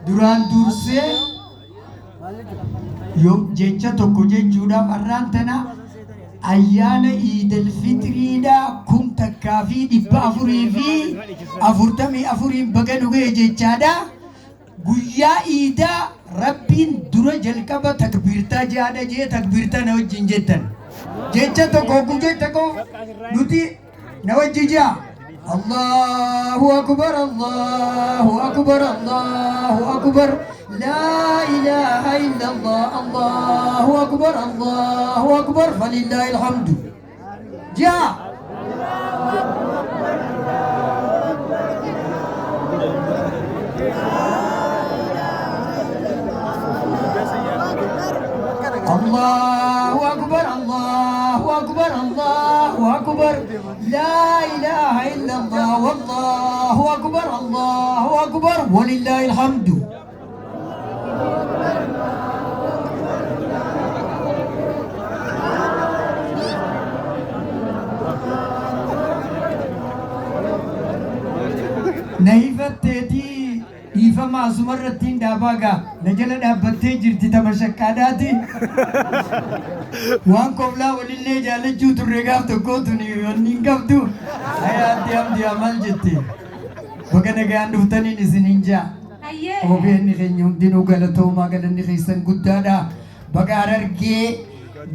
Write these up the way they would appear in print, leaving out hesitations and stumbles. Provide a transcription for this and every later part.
Duraan dursee yoo jecha tokko jechuudhaaf har'aan tana ayyaana Iidal Fixriidha 1444n baga nu gahe jechaadha. Guyyaa Iidaa Rabbiin dura jalqaba takbiirtaa ji'aadha jee takbiirtaa na wajjin jettan. Jecha tokko hogguu jette koo nuti na wajji ji'a. Allahu akbar Allahu akbar Allahu akbar laa ilaaha illallah Allahu akbar Allahu akbar falillaahi alhamdu. Ji'a. Allahu akbar Allahu akbar Allahu akbar laa ilaaha illallah wallahu akbar Allahu akbar walillaahi alhamdu. Na hifatteetii dhiifama asuma irrattiin dhaabaa gaa na jala dhaabbattee jirti tama shaqqaadhaati. Waan koblaa walillee jaalachuu turre gaaf tokkoo tuni wanni hin qabdu. Hayaatti hamdi maal jette? Baga nagaan dhuftaniin isiniin jaa. Hayyee. OBN keenya hundinuu galatoomaa galanni keessan guddaadha. Baga Harargee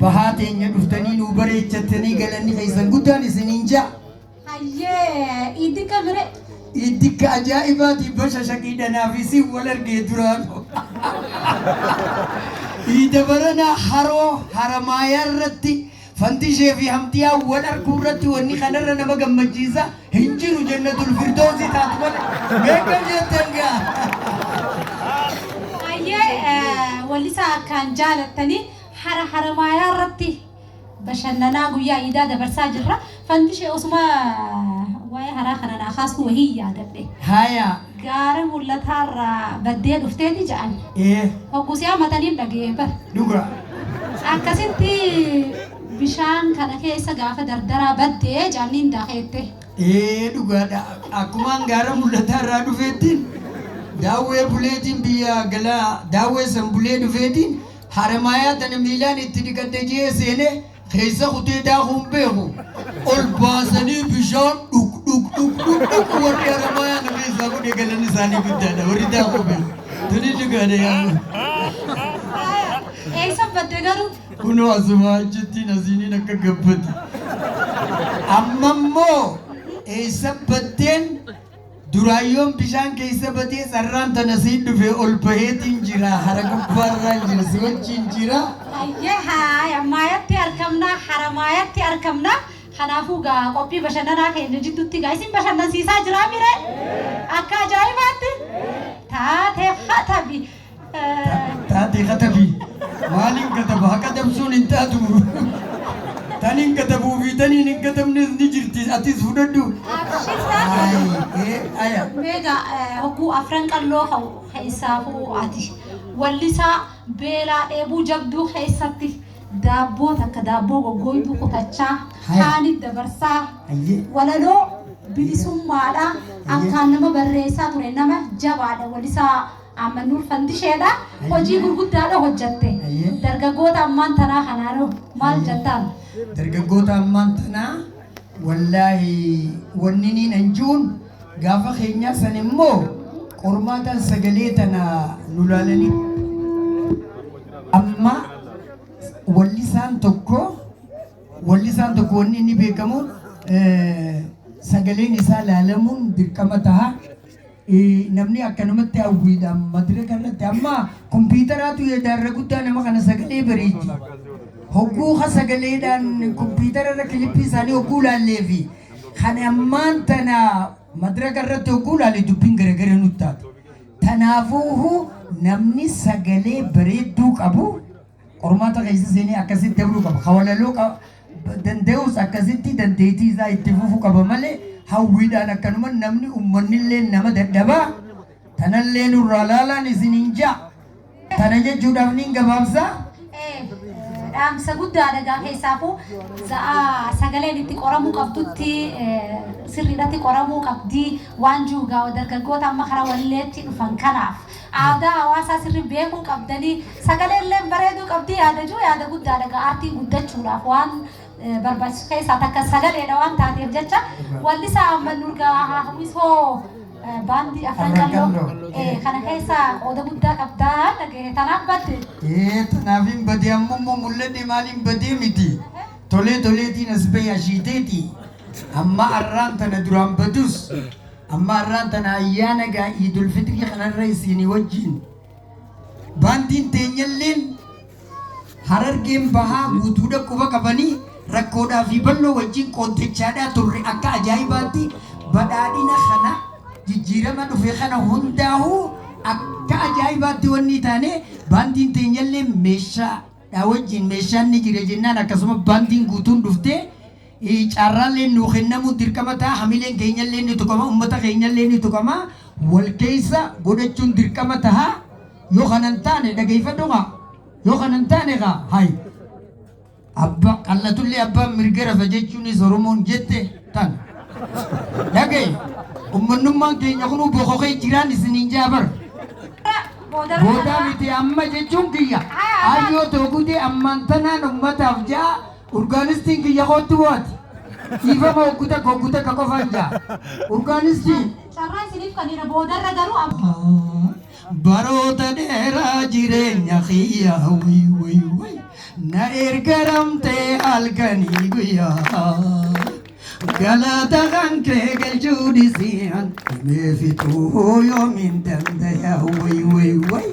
bahaa teenya dhuftanii nuu bareechattanii galanni keessan guddaan isiniin ja'a. Hayyee. Iiddi kamire. Iddikka ajaa'ibaati basha shaqiidhanaa fi siin wal argee duraan. Iida baranaa haroo haramaayaa irratti Fantishee fi Hamdiyaan wal arguu irratti wanni kanarra nama gammachiisa hin jiru jannatul firdoosi taatu malee. Meeqa jettan gaa? Hayyee wallisaa akkaan jaalattanii hara haramaayaa irratti bashannanaa guyyaa iidaa dabarsaa jirra. Fantishee osuma waa'ee haraa kana naa kaastuu wahii yaadadhe. Haya. Gaara mul'ataarraa baddee dhufteeti ja'an. Ee. Hogguu si hamataniin dhaga'ee bar. Dhuga. Akkasitti bishaan kana keessa gaafa dardaraa baddee ja'aniin daakeette. Ee dhugaadha. Akkumaan gaara mul'ataa irraa dhufeettiin daawwee buleetiin biyya galaa daawwee san bulee dhufeetiin haramaayaa tana miilaan itti dhiqadhe jee seenee keessa kutee daakuu hin beeku. Ol baasanii bishaan dhug dhug dhug dhug dhug warri haramaayaa na keessaa godhe galanni isaanii guddaadha warri daakuu beeku. Tuni dhugaadha yaa. Eessa badde garuu? Kunoo asuma achittiin asiiniin akka gabbate. Amma immoo eessa batteen duraayyoon bishaan keessa batee sarraan tana siin dhufe ol baheetiin jira hara gubbaarraan jira si wajjin jira. Hayyee haay ammaayatti argamna haramaayatti argamna. Kanaafuu gaa qophii bashannanaa keenya jidduutti gaa isin bashannansiisaa jiraa mire? Akka ajaa'ibaatti taatee katabi. Taatee katabi. Maaliin kataba? Haqa dabsuun hin taatu. Taniin katabuu fi taniin hin katabnes ni jirti. Atis fudhadhu. Abshir taatee. Ay, ee, aya. Meegaa hogguu afran qalloo keessaafuu ati wallisaa beelaa dheebuu jabduu keessatti daabboo takka daabboo goggooytuu kutachaa Haya. kaanit dabarsaa Hayyee. walaloo bilisummaadha akkaan nama barreessaa ture nama jabaadha walisaa Ammanuur Fandisheedha. Hojii gurguddaadha hojjatte. Hayyee. Dargaggoota ammaan tanaa kanaanoo maal jettaan? Dargaggoota ammaan tanaa wallaahi wanni niin anjuun gaafa keenyaa san immoo qormaataan sagalee tana nu laalanii amma wallisaan tokko wallisaan tokko wanni inni beekamuun sagaleen isaa laalamuun dirqama taha. Namni akkanumatti hawwiidhaan madiraka irratti amma kompiitaraatu yedaarra guddaa nama kana sagalee bareechi. Hogguu ka sagaleedhaan kompiitara irra kilippii isaanii hogguu laallee fi kan ammaan tana madiraka irratti hogguu laalle dubbiin garagara nutti taate. Tanaafuuhu namni sagalee bareedduu qabu qormaata keessa seenee akkasitti dabruu qaba. Ka walaloo danda'us akkasitti dandeettii isaa itti fufuu qaba malee hawwiidhaan akkanuma namni ummannillee nama dadhabaa tanallee nurraa laalaan isiniin ja'a. Tana jechuudhaaf niin gabaabsa. Dhaamsa guddaadha gaa keessaafuu za'a sagaleen itti qoramuu qabdutti sirriidhatti qoramuu qabdi waan jiru gaa dargaggoota amma karaa walleetti dhufan kanaaf aadaa hawaasaa sirri beekuu qabdanii sagaleen bareeduu qabdi yaada jiru yaada guddaadha gaa aartiin guddachuudhaaf waan barbaachisu keessaa takka sagaleedha waan taateef jecha wallisaa amma nurgaa hawwisoo baandii Afran Qalloo kana keessa qooda guddaa qabdaa dhagahe tanaaf badde. Ee, tanaaf hin badee. Ammoo immoo mul'anne maaliin badee miti. Tolee toleetiin as bahe ashiiteeti. Amma arraan tana duraan badus amma arraan tana ayyaana gaa Iidul Fitrii kanarra isinii wajjin baandiin teenyalleen Harargeen Bahaa guutuudha quba qabanii rakkoodhaa fi bal'oo wajjin qooddachaadhaa turre. Akka ajaa'ibaatti badhaadhina kana, jijjiirama dhufe kana hundaa'uu akka ajaa'ibaatti wanni taane baandiin teenyallee meeshaadha wajjin meeshaan ni jira jennaan akkasuma baandiin guutuun dhuftee carraallee nuu kennamuu dirqama ta'a. Hamileen keenyallee ni tuqama, ummata keenyallee ni tuqama, wal keessa godhachuun dirqama ta'a. Yoo kanan taane, dhageeffadhu kaa, yoo kanan taane kaa hay abba qallatullee abbaan mirga rafa jechuunis Oromoon jette tan dhagaye. Ummannummaan keenya kunuu bokokee jiraan isiniin jaabar. Boodaa miti, amma jechuun kiyya ayyoo toogudee ammaan tanaan ummataaf ja'a. Urgaanistiin kiyya kootti bu'aati. Dhiifama, hoggu takka qofaan ja'a urgaanistiin. Carraa isiniif kanina boodarra garuu Baroota dheeraa jireenya kiyya, way way way, na ergaramtee halkanii guyyaa, galata kan kee galchuu dhisian himee fixuu yoomiin dandaya? Way way way,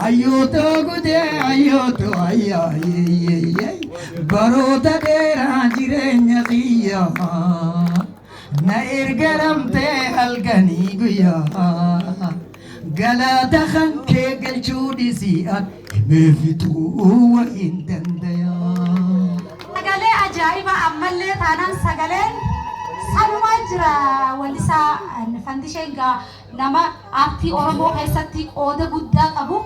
ayyootoo gudee ayyootoo ayyaayyeeyyee, baroota dheeraa jireenya kiyya na ergaramtee halkanii guyyaa, galata kan kee galchuu dhisian himee fixuu wayin dandaya. Sagalee ajaa'ibaa, ammallee taanaan sagaleen sanumaa jira. Wallisaa Fandisheen gaa nama aartii Oromoo keessatti qooda guddaa qabu,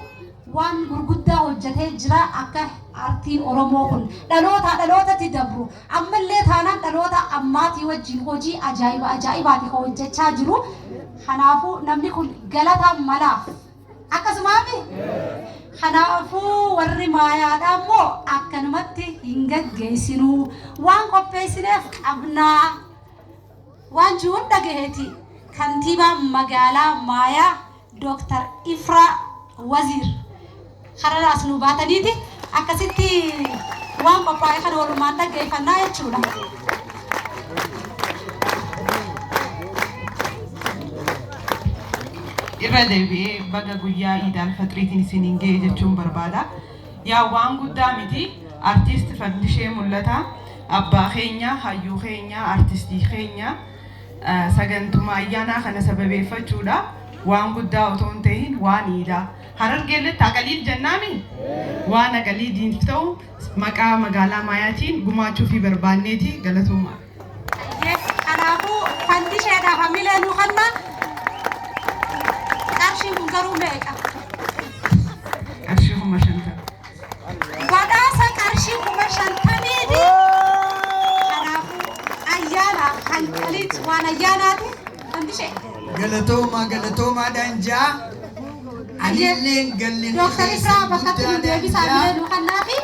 waan gurguddaa hojjetee jira akka aartiin Oromoo kun dhaloota dhalootatti dabru. Ammallee taanaan dhaloota ammaatii wajjin hojii ajaa'iba ajaa'ibaati kan hojjechaa jiru. Kanaafuu namni kun galataan malaaf akkasumaami. Kanaafuu warri maayaadha immoo akkanumatti hin gaggeessinuu, waan qopheessineef qabnaa waan jiruun dhagaheeti. Kantiibaa magaalaa Maayaa Dooktar Ifraa Waziir kararraas nu baataniiti akkasitti waan qophaa'e kana walumaan dhaggeeffannaa jechuudha. Irra deebi'ee baga guyyaa Iidaal Faxiriitiin isiniin ga'e jechuun barbaada. Yaa, waan guddaa miti. Artiist Fandishee Mul'ata abbaa keenya, hayyuu keenya, artistii keenya, sagantuma ayyaanaa kana sababeeffachuudha. Waan guddaa otoo hin ta'in waan iidaa. Harargeelletti aqaliif jennaami? Waan aqaliidiif ta'u maqaa magaalaa Maayaatiin gumaachuu fi barbaanneeti. Galatoomaa. Kanaafuu Fandisheedhaaf hamilee nu kenna. Qarshiin kun garuu meeqa? Qarshii 50,000. Badhaasa qarshii 50,000ti. Kanaafuu ayyaana kan qaliit waan ayyaanaati. Fandishee. Galatoomaa, galatoomaadhaan jaa. Anilleen galli Dooktar Ifraa bakkatti nu deebisaa, hamilee nu kennaafi.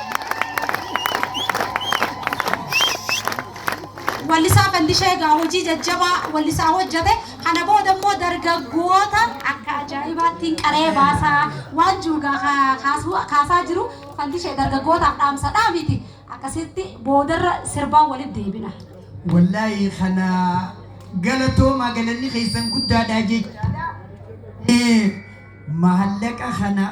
Wallisaa Fandishee egaa hojii jajjabaa wallisaa hojjete. Kana booda immoo dargaggoota akka ajaa'ibaatti qaree baasaa waan jiru kaasaa jiru. Fandishee, dargaggootaaf dhaamsa dhaamiti. Akkasitti boodarra sirbaan walitti deebina. Wallaahi kana galatoomaa, galanni keessan guddaadha jechaadha. Maallaqa kana,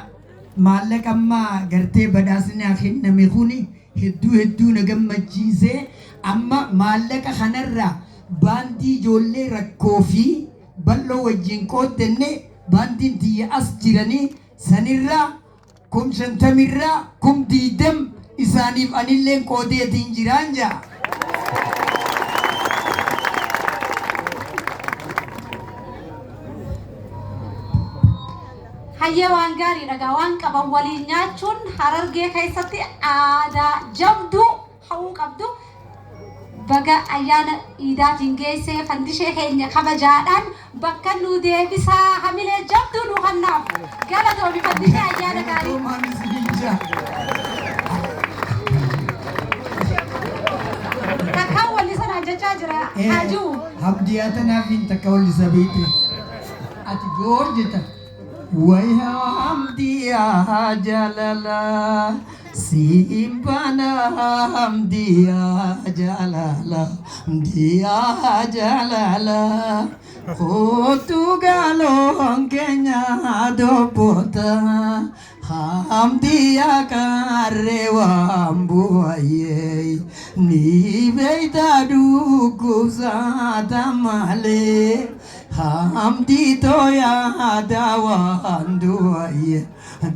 maallaqa ammaa gartee badhaasni naa kenname kuni hedduu hedduu na gammachiise. Amma maallaqa kanarraa baandii ijoollee rakkoo fi bal'oo wajjin qooddanne, baandiin tiyya as jiranii sanirraa 50,000rraa 20,000 isaaniif anilleen qoodeetiin jiraan jaa. Hayyee, waan gaarii dhagaa waan qaban waliin nyaachuun Harargee keessatti aadaa jabduu hawuu qabdu. Baga ayyaana iidaatiin geessee Fandishee keenya kabajaadhaan bakka nu deebisaa, hamilee jabduu nu kennaaf. Galatoomi Fandishee, ayyaana gaarii. Galatoomaan isiniin jaa. Takkaan walli sanaan jechaa jira haajuu. Hamdiyaa tanaaf hin takka wallisa beekte. Ati goor jetta. Wayyaa Hamdiyaa jaalala siibbana, Hamdiyaa jaalala, Hamdiyaa jaalala, kootu gaaloon keenya dobbota, Hamdiyaa karree waan bu'ayyee ni beeyta dhukkubsata malee. Hamdi toya dawaan du'aye,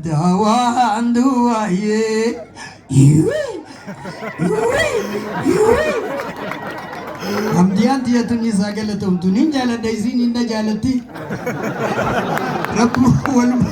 dawaan du'aye. Iwe iwe iwe. Hamdiyaan tiyya isaa galatomtu nin jaaladha, isiin hin jaalatti. Rabbu waluma.